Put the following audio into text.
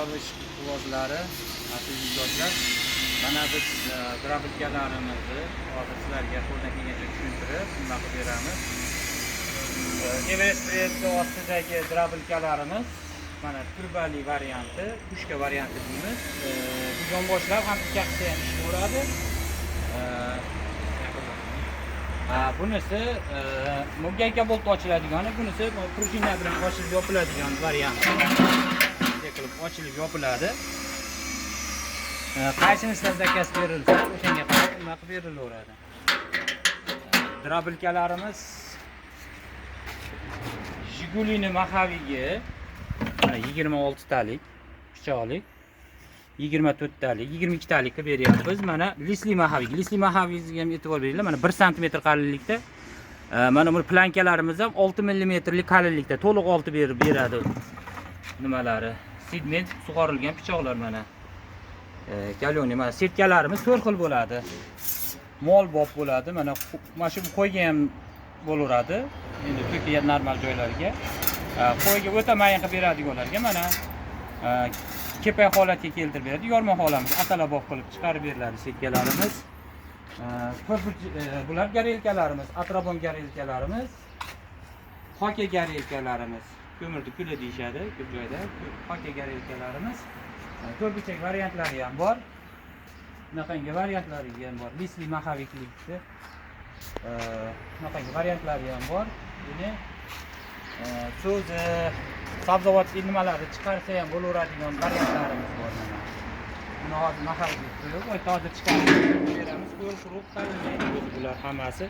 Chorva ishqibozlari, aziz yurtdoshlar, mana biz дробилка larimizni hozir sizlarga qo'ldan kelgancha tushuntirib, nima qilib beramiz. Everest brendi ostidagi дробилка larimiz mana trubali varianti, пушка varianti deymiz. Bu yonboshlab ham ikkasi ham ishlayveradi. Bunisi гайка болт ochiladigani, bunisi пружина bilan ochilib yopiladigan varianti. Bunday qilib ochilib yopiladi. Qaysinisidan заказ berilsa, o'shanga qarab nima qilib berilaveradi. Дробилка larimiz Jigulini маховик i mana 26 talik pichoqlik, 24 talik, 22 talik qilib beryapmiz. Mana лист li маховик. Лист li маховик ga ham e'tibor beringlar. Mana 1 santimetr qalinlikda. Mana bu планка larimiz ham 6 millimetrlik qalinlikda, to'liq 6 berib beradi. Nimalari? Segment sug'orilgan pichoqlar mana. Каленый mana сетка larimiz 4 xil bo'ladi. Mol bop bo'ladi. Mana shu qo'yga ham bo'laveradi. Endi to'kiga normal joylarga. Qo'yga o'ta mayin qilib beradiganlarga mana kepak holatga keltirib beradi. Yorma holamiz atalabob qilib chiqarib beriladi сетка larimiz. Ko'pirch bular горелка larimiz, atrabon горелка larimiz, xoka горелка larimiz, ko'mirni kuli deyishadi ko'p joyda. Xoka горелка larimiz. To'rtburchak variantlari ham bor. Bunaqangi variantlari ham bor. Лист li маховик likni bunaqangi variantlari ham bor. Buni so'zi sabzavot nimalarni chiqarsa ham bo'laveradigan variantlarimiz bor mana. Buni hozir маховик qo'yib, hozir chiqarib beramiz. Qo'l quruq qalinmaydi o'zi bular hammasi.